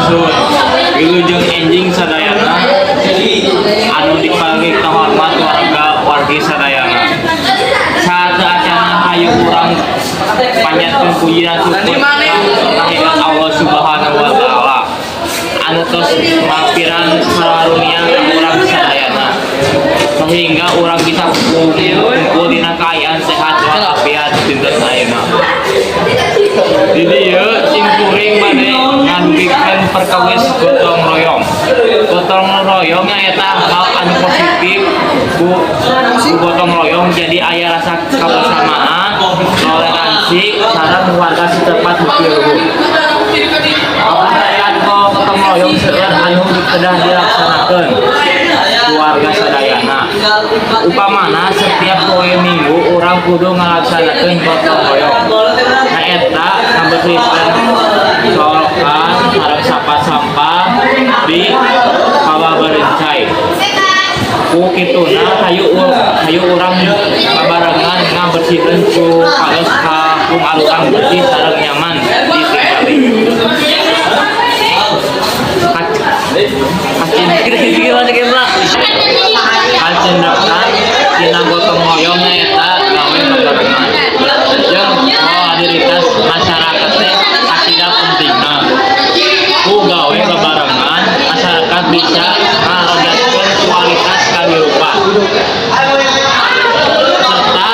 Rampurasun. Wilujeng enjing sadayana anu diparingi kahormat, warga wargi sadayana. Sateuacanna, hayu urang panjatkeun puji dan syukur kehadirat Allah Subhanahu wa Taala anu tos mapiran karunia ka urang sadayana sehingga urang bisa kumpul dina kaayaan sehat walafiat dinten ayeuna. Di dieu simkuring bade ngadugikeun perkawis gotong royong. Gotong royong nyaeta hal anu positif. Ku gotong royong jadi aya rasa kebersamaan, toleransi sareng warga setempat beuki luhur. Kapercayaan gotong royong seueur anu kedah dilaksanakeun ku warga sadayana. Upamana setiap poe Minggu urang kudu ngalaksanakeun gotong royong. Nyaeta ngabersihkeun solokan sareng sampah-sampah di Kawah Barancai. Ku kituna hayu urang babarengan ngabersihkeun supados kampung urang bersih sareng nyaman ditinggali. Kacin Kacendekan tina gotong royong nyaeta gawe babarengan. Jeung solidaritas masyarakat teh kasida pentingna. Ku gawe babarengan, masyarakat bisa ngaronjatkeun kualitas kahirupan serta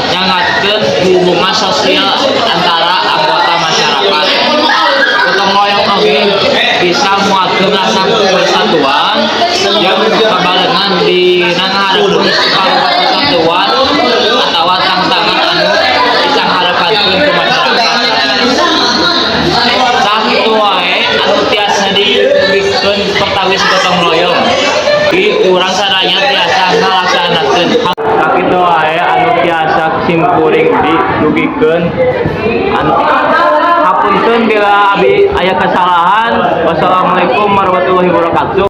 nyangatkeun hubungan sosial antara anggota masyarakat. Gotong royong oge bisa muatkeun rasa persatuan jeung kabarengan dina ngaharepkeun persatuan atawa tantangan anu disanghareupankeun ku masyarakat. Sakitu wae anu tiasa didugikeun perkawis gotong royong. Di urang sadaya tiasa ngalaksanakeun. Sakitu wae anu tiasa simkuring didugikeun. Anu hapunten bila abi aya kesalahan. Wassalamualaikum warahmatullahi wabarakatuh.